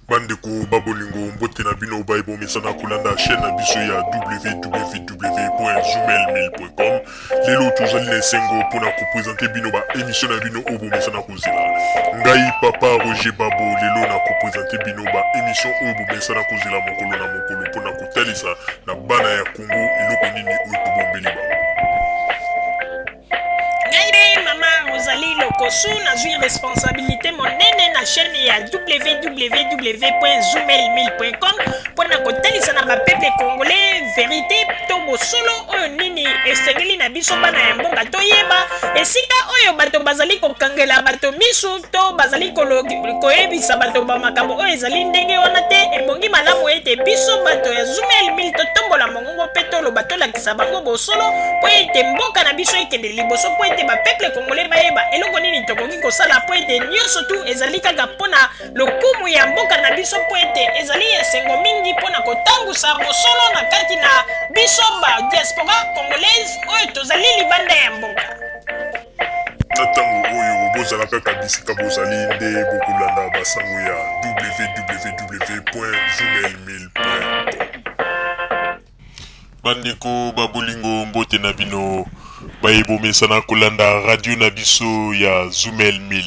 Bandeko ba bolingo, mbote na bino baye bomesana kolanda chaîne na biso ya www.zoomail1000.com. Lelo tozali na esengo mpona kopresente bino ba émission na bino oyo bomesana kozela. Ngai papa Roger Babo lelo na kopresente bino ba émission oyo bomesana kozela mokolo na mokolo mpona kotalisa na bana ya Congo eloko nini oyo tobombeli bango. Ngai mpe mama Rosalie Lokosu nazwi responsabilité monene na chaîne ya www.zoomail1000.com mpo na kotalisa na bapeuple congolais verité to bosolo oyo nini esengeli na biso bana ya mboka toyeba esika oyo bato bazali kokangela bato misu to bazali koyebisa bato bamakambo oyo ezali ndenge wana te. Ebongi malamu ete biso bato ya Zoomail 1000 totombola mongongo mpe toloba, tolakisa bango bosolo mpo ete mboka na biso ekende liboso, mpo ete bapeuple congolais bayeba eloko nini tokoki kosala, mpo ete nyonso tu ezali kaka mpo na lokumu ya mboka na biso, mpo ete ezali esengo mingi mpo na kotambusa bosolo na kati na biso ba diaspora congolaise oyo tozali libanda ya mboka. Na ntango oyo bozala kaka bisika bozali nde bokolanda basango ya www.zoomail1000.com. Bandeko ba bolingo, mbote na bino baye bomesana kolanda radio na biso ya Zumel 1000.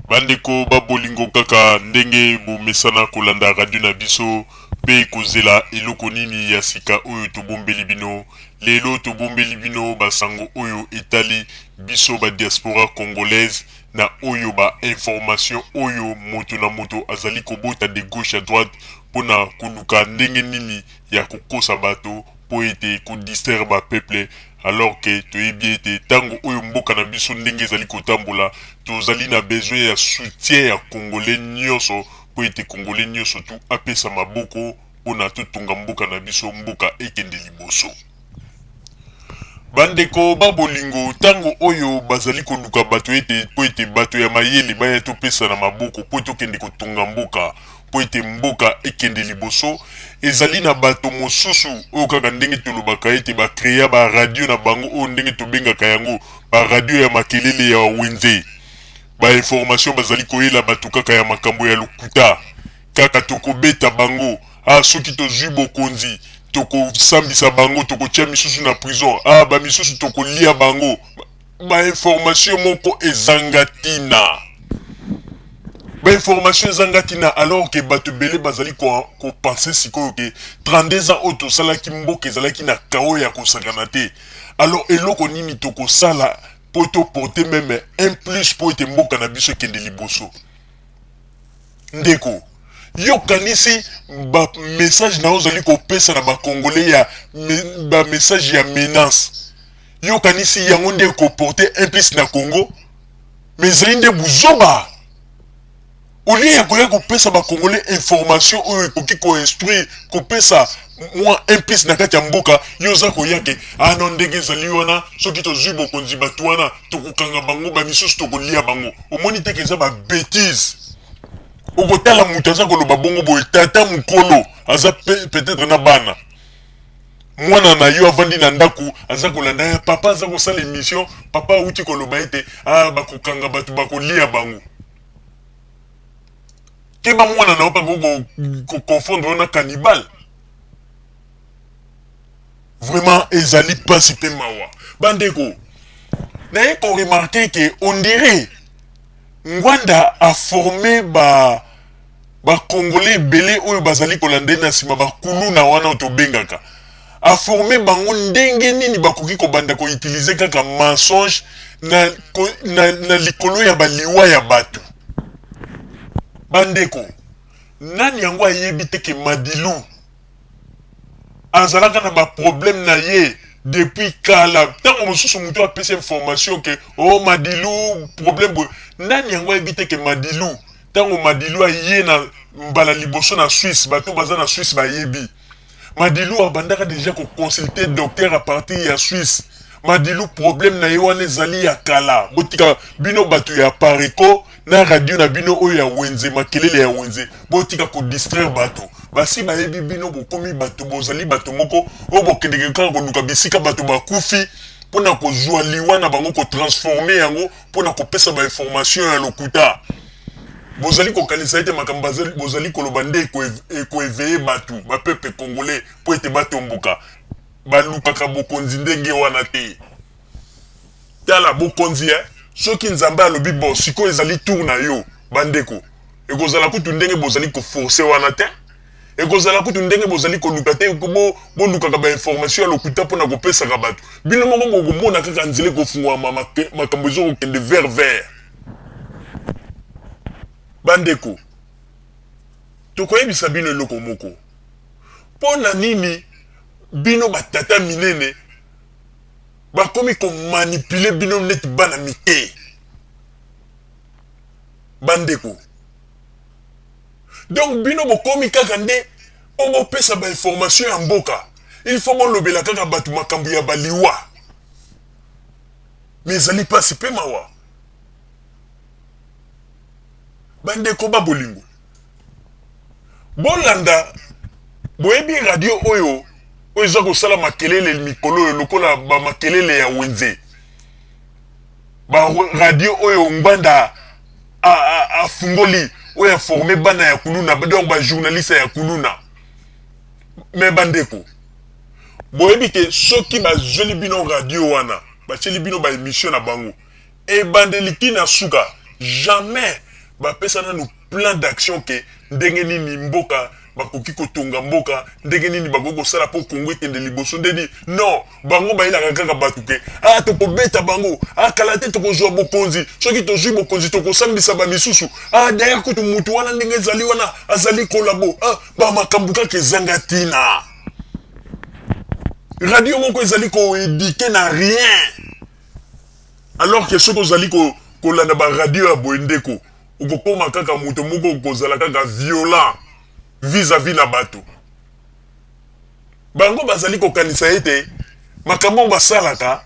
Bandeko ba bolingo, kaka ndenge bomesana kolanda radio na biso mpe kozela eloko nini ya sika oyo tobombeli bino, lelo tobombeli bino basango oyo etali biso ba diaspora congolaise na oyo ba information oyo moto na moto azali kobota de gauche à droite mpona koluka ndenge nini ya kokosa bato mpo ete kodistraire ba peuple, alors que toyebi ete ntango oyo mboka na biso ndenge ezali kotambola, tozali na besoin ya soutien ya congolais nyonso mpo ete congolais nyonso tu apesa maboko mpona totonga mboka na biso, mboka ekende liboso. Bandeko ba bolingo, ntango oyo bazali koluka bato ete mpo ete bato ya mayele baya topesa na maboko mpo tokende kotonga mboka mpo ete mboka ekende liboso, ezali na bato mosusu oyo kaka ndenge tolobaka ete bacrea ba radio na bango oyo ndenge tobengaka yango ba radio ya makelele ya wenze. Ba information bazali koyela bato kaka ya makambo ya lokuta, kaka tokobeta bango, ah soki tozwi bokonzi tokosambisa bango, tokotia misusu na prison, ah ba misusu tokolia bango. Ba information moko ezanga tina, ba information ezanga tina, alors que bato ebele bazali kopense sikoyo ke 32 ans oyo tosalaki mboka ezalaki na kao ya kosakana te. Alors eloko nini tokosala mpo toporte meme un plus mpo ete mboka na biso ekende liboso? Ndeko, yo kanisi ba message na yo ozali kopesa na bakongole ya ba message ya menace, yo kanisi yango nde ekoporte un plus na Congo? Mais ezali nde buzoba. Olie ya koya kopesa bakongole information oyo ekoki koinstruire, kopesa mwa un plus na kati ya mboka, yo oza koya ke ah non, ndenge ezali wana, soki tozwi bokonzi bato wana tokokanga bango, bamisusu tokolia bango. Omoni te ke eza ba bêtise? Okotala moto aza koloba bongo boye, tata mokolo aza peut-être na bana, mwana na yo avandi na ndako aza kolanda ya papa aza kosala émission, papa awuti koloba ete ah bakokanga bato, bakolia bango. Keba, mwana na yo mpe koconfondre yo na cannibale. Vraiment ezali mpasi mpe mawa. Bandeko, naye koremarquer ke on dirait Ngwanda aforme ba bakongole ebele oyo bazali kolanda ye na nsima, bakuluna wana oyo tobengaka, aforme bango ndenge nini bakoki kobanda koutilize kaka mensonge na likolo ya baliwa ya bato. Bandeko, nani yango ayebi te ke Madilu azalaka na baproblème na ye depuis kala? Ntango mosusu moto apesi information ke o oh, Madilu problème boye, nani yango ayebi te ke Madilu, ntango Madilu aye na mbala liboso na Suisse, bato baza na Suisse bayebi, Madilu abandaka deja koconsulte docteur à partir ya Suisse. Madilu problème na ye wana ezali ya kala. Botika bino bato ya Pareco na radio na bino oyo ya wenze, makelele ya wenze, botika kodistraire bato. Basi bayebi bino, bokomi bato, bozali bato moko oyo bokendeke kaka koluka bisika bato bakufi mpona kozwa liwa na bango, kotransforme yango mpona kopesa bainformation ya lokuta. Bozali kokanisa ete makambo bozali koloba nde ekoeveiller bato, ba peuple congolais mpo ete batomboka. Balukaka bokonzi ndenge wana te. Tala bokonzi eh, soki Nzambe alobi bon sikoyo ezali tour na yo, bandeko, ekozala kutu ndenge bozali ko forcer wana te. Ekozala kutu ndenge bozali koluka te, bolukaka ba information ya lokuta mpo na kopesaka bato. Bino moko bokomona kaka nzela ekofungwama, makambo ezo kokende vers vers. Bandeko, tokoyebisa bino eloko moko. Mpo na nini bino ba tata minene bakomi ko manipuler bino neti bana mike? Bandeko, donc bino bokomi kaka nde mpo bopesa ba information ya mboka, il faut bolobela kaka bato makambo ya baliwa. Mais ezali mpasi mpe mawa. Bandeko ba bolingo, bolanda, boyebi radio oyo oyo eza kosala makelele mikolo oyo lokola ba makelele ya wenze, ba radio oyo Ngbanda afungoli, oyo aforme bana ya kuluna, donc ba journaliste ya kuluna. Mais bandeko, boyebi ke soki bazweli bino radio wana, batieli bino ba émission na bango, ebandeli ti na suka, jamais bapesa nanu plan d'action ke ndenge nini mboka bakoki kotonga mboka, ndenge nini bakoki kosala mpo Kongo ekende liboso, ndeni non, bango bayelaka kaka bato ke ah tokobeta bango, ah kala te tokozwa bokonzi, soki tozwi bokonzi tokosambisa bamisusu, ah d'ailleurs kutu mutu wana ndenge ezali wana azali kolabo, ah ba makambo kaka ezanga ntina. Radio moko ezali koéduquer na rien, alors que soki ozali kolanda ba radio ya boye, ndeko, okokóma kaka moto moko okozala kaka violent vis-à-vis na bato. Bango bazali kokanisa ete makambo oyo basalaka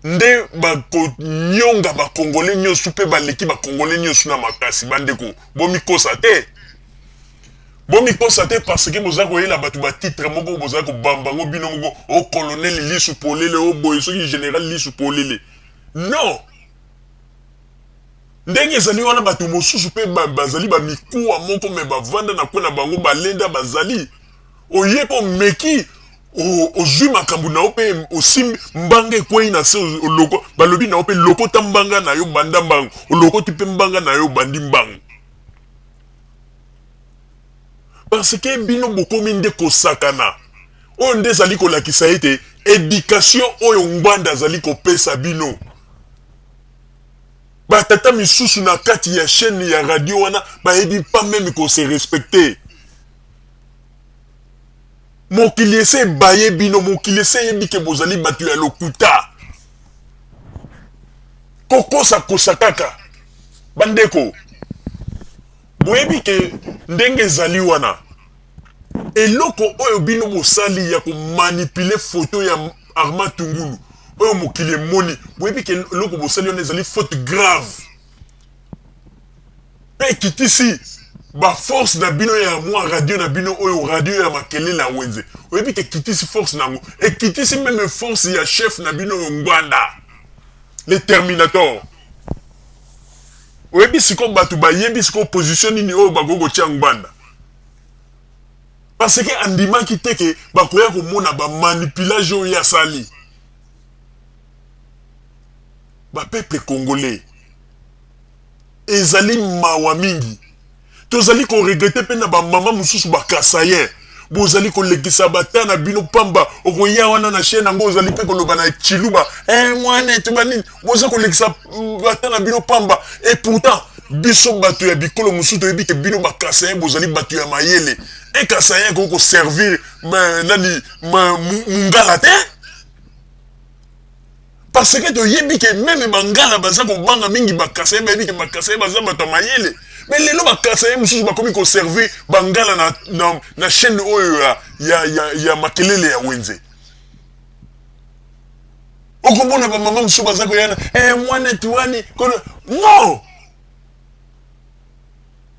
nde bakonyonga bakongole nyonso mpe baleki bakongole nyonso na makasi. Bandeko, bomikosa te, bomikosa te, parce que boza koyela bato batitre moko, boza kobamba yango bino moko: o colonel lisu polele, o boye, soki général lisu polele. Non, ndenge ezali wana, bato mosusu mpe bazali bamikuwa moko me bavanda na kwe na bango, balenda bazali. Oye mpe omeki, ozwi makambo na yo mpe osimbi mbanga, ekwei na se, oloko, balobi na yo mpe lokota mbanga na yo, banda mbango, olokoti mpe mbanga na yo, obandi mbango, parce que bino bokomi nde kosakana. Oyo nde ezali kolakisa ete éducation oyo Ngbanda azali kopesa bino batata misusu na kati ya chaîne ya radio wana, bayebi pas même kose respecter. Mokili ese ebaye bino, mokili ese eyebi ke bozali bato ya lokuta, kokosakosa kaka. Bandeko, boyebi ke ndenge ezali wana, eloko oyo bino bosali ya komanipuler foto ya Armand Tungulu oyo mokili emoni, boyebi ke eloko bosali wana ezali faute grave mpe ekitisi baforce na bino ya mwa radio na bino oyo, radio ya makelele ya wenze. Oyebi ke ekitisi force na yango, ekitisi même force ya chef na bino oyo Ngbanda le Terminator. Oyebi sikoyo, bato bayebi sikoyo position nini oyo bakoki kotia Ngbanda, parce que andimaki te ke bakoya komona bamanipulage oyo ye asali. Bapeuple congolais, ezali mawa mingi, tozali koregretter mpe na bamama mosusu bakasayen, bozali kolekisa bata na bino pamba. Okoya wana na chaîne yango, ozali mpe koloba na chiluba, eh, mwana eto banini, boza kolekisa bata na bino pamba. Et pourtant biso bato ya bikolo mosusu toyebi ke bino bakasayen bozali bato ya mayele. Ekasayen ekoki koservir nani mungala te, parce que toyebi ke même bangala baza kobanga mingi bakasaye, bayebi ke bakasaye baza bato ya mayele. Mais lelo bakasaye mosusu bakomi koservir bangala na chaîne oyo ya makelele ya wenze. Okomona bamama mosusu baza koyana, eh, mwana tuwani kono. Non,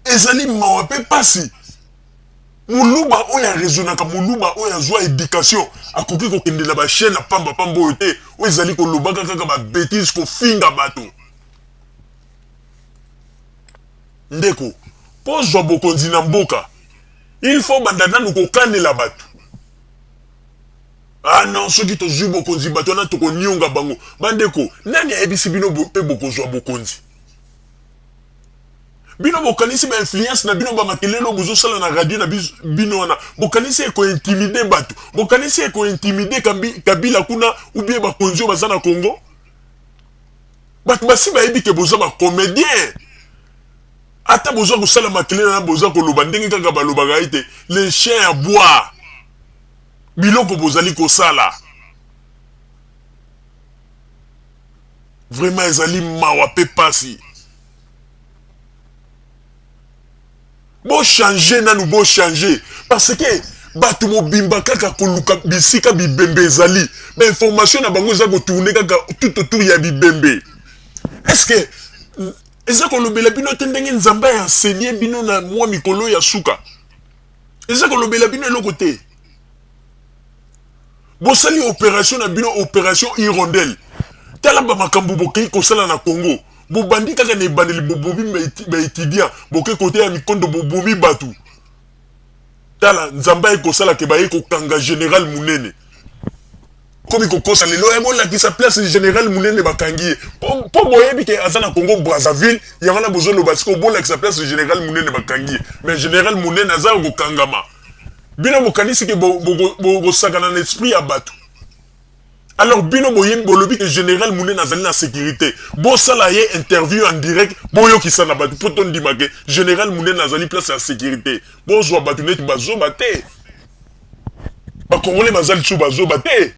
ezali mawa mpe pasi. Moluba oyo araisonnaka, moluba oyo azwa éducation, akoki kokende na bachaîne ya pambapamba oyo te, oyo ezali kolobaka kaka babêtises, kofinga bato. Ndeko, Mpo ozwa bokonzi na mboka, il faut banda nanu kokanela bato. Ah non, soki tozwi bokonzi, bato wana tokonionga bango. Bandeko, nani ayebisi bino mpe bokozwa bokonzi? Bino bokanisi ba influence na bino, bamakelelo bozosala na radio na bino wana, bokanisi ekointimider bato, bokanisi ekointimider Kabila kuna ou bien bakonzi oyo baza na Congo? Bato basi bayebi ke boza bacomédien. Ata boza kosala makelele na boza koloba ndenge kaka balobaka ete les chiens aboient, biloko bozali kosala vraiment ezali mawa mpe pasi. Bochanger nanu, bochanger, parce que bato mobimba kaka koluka bisika bibembe ezali, bainformation na bango eza kotourner kaka tout autour ya bibembe. Est ce que eza kolobela bino te ndenge Nzambe aenseigner bino na mwa mikolo ya suka? Eza kolobela bino eloko te. Bosali opération na bino, opération Hirondelle. Tala bamakambo bokei kosala na Congo. Bobandi kaka na ebandeli, bobomi baétudiant, bokei kote ya mikondo, bobomi bato. Tala Nzambe aye kosala ke baye kokanga général Munene. Komi kokosa lelo ya bolakisa place général Munene bakangi ye, mpo boyebi ke aza na Congo Brazzaville. Yango wana bozoloba sikoyo bolakisa place général Munene bakangi ye. Mais général Munene aza kokangama. Bino bokanisi ke bokosakana na esprit ya bato. Alors bino boyebi, bolobi ke général Munene azali na sécurité. Bosala ye interview en direct, boyokisa na bato mpo tondima ke général Munene azali place ya sécurité. Bozwa bato neti bazoba te. Bakongole baza lisusu bazoba te.